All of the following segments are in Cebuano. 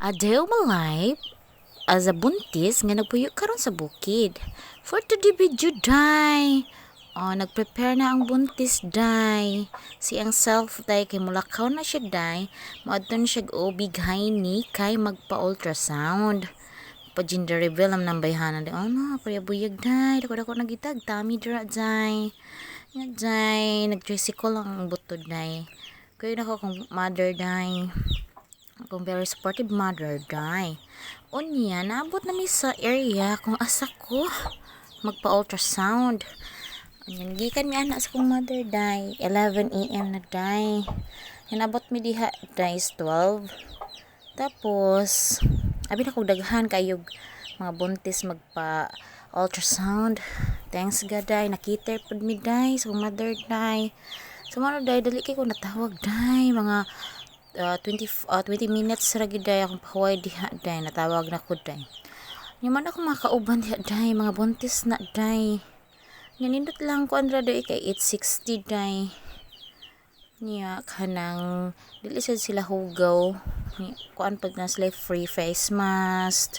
A day of my life as a buntis nga nagpuyo karon sa bukid. For today video, day. Oh, nagprepare na ang buntis, day. Si ang self, day, kay mulakaw na siya, day. Moadto na siya og OB gynae kay magpa-ultrasound. Pa gender reveal am nang bayhana, day. Oh no, pareha buyag, day. Dako dako nagitag tummy dira, day. Nga, day, nag-tricycle ang butod, day. Kaya nako akong mother, day. Akong very supportive mother, day. Unya, naabot na mi sa area kung asa ko magpa-ultrasound. Unya, gikan mi ana sa kong mother, day. 11 a.m. na, day. Naabot mi diha, day, is 12. Tapos, abi na kog daghan kayog mga buntis magpa ultrasound. Thanks God, day, nakita pud mi, day, sa kong mother, day. So mao day, dali kay ko natawag, day, mga 20 minutes ra gid, day, akong pahuway diha, day, natawag na ko, day. Nya man ako mga kauban diha, day, mga buntis na, day. Nya nindot lang ko andra, day, kay 860, day. Nya kanang dili sad sila hugaw. Nya, kuan pud na sila, free face mask.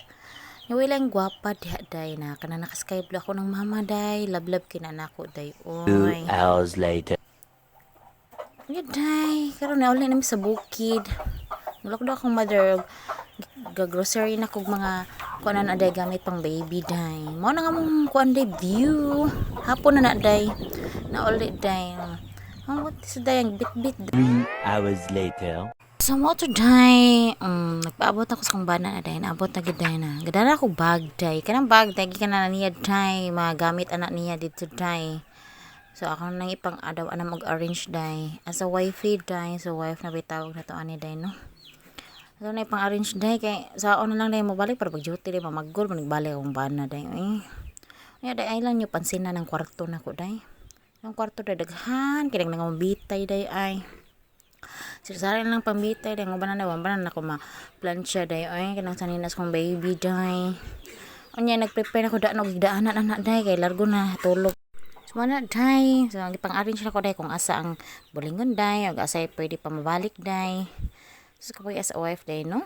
Nya wala lang gwapa diha, day, na kanang naka-sky blue ako ng mama, day. Love kina nako, day. Two Oy. hours later. Nya, day, karon na uli nami sa bukid. Mulak daw akong mother, ga-grocery na kog mga kuan na, day, gamit pang baby, day. Mao na nga mong kuan, day, view. Hapon na na, day. Na uli, day. Ang what is, day, ang bit-bit. 3 hours later. So mo to, day, nagpaabot ako sa kong bana na, day, naabot na gid, day, na. Gadala ko bag, day. Kanang bag, day, gikan na niya, day, mga gamit anak niya dito, day. So ako nang ipang adaw ana mag-arrange, day. As a wifey, day, so wife na bitawag na to ani, day, no. So na ipang arrange, day, kay sa na lang, day, mobalik para pag duty, day, mamaggol man nagbalik akong bana, day. Eh. Nya, day, ay lang nyo pansin na ng kwarto na ko, day. Ang kwarto, day, daghan kay nang bitay, day, ay. Sari lang pambitay, day, nguban na na ako ma plancha, day, ay, kanang saninas kong baby, day. Unya, nagprepare ako daan og daanan anak, day, kay largo na tulog. So mana, day, so ang ipang-arrange na ko, day, kung asa ang bulingon, day, ug asa pwede pa mabalik, day. So kapoy as a wife, day, no.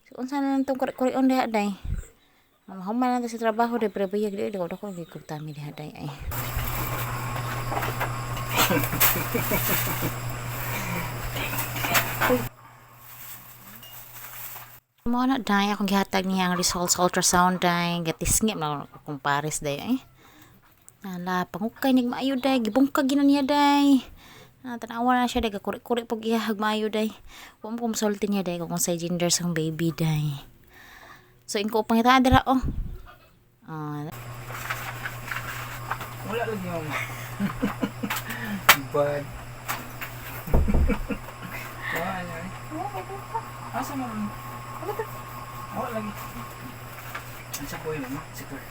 So unsa na lang tong kuri-kurion diha, day. Mahuman lang ta sa trabaho, day, pero buyag, day, dako dako gyud kog tummy diha, day, ay. Mao na, day, akong gihatag niya ang results ultrasound, day. Gatisngi man akong pares, day, ay. Ala, pangukay nig maayo, day, gibungkag gina niya, day. Ah, tanawa na siya, day, gakuri-kuri pag iyahag maayo, day. Wa mo ko musulti niya, day, kung unsay gender sa akong baby, day. So ingko pangita dira, oh. Ah, Wala lagi, mama. Bad. Wala niya eh. Asa mo ron? Wala lagi. Ang sa boy, mama. Si girl.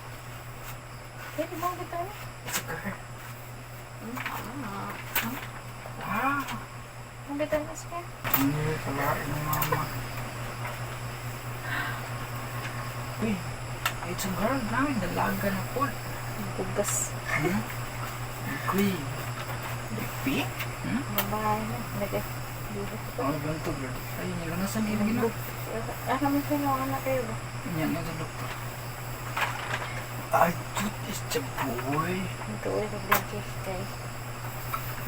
Pwede mo kita. It's a girl. Wow. Ang bitaw na siya. Hindi, kalain ng mama. Uy, it's a girl na. Dalaga na po. Bugas. Uy. Lipi? Hmm? Babae na. Nag Oh, ganito, girl. Ay, nilanasan din gina. Ah, naman siya na kayo ba? Yan, yan sa doktor. I thought it's a boy. Ito ulit ang dentist, guys.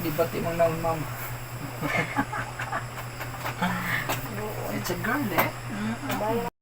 Di ba ti mong naon, mama? It's a girl, eh. Babae.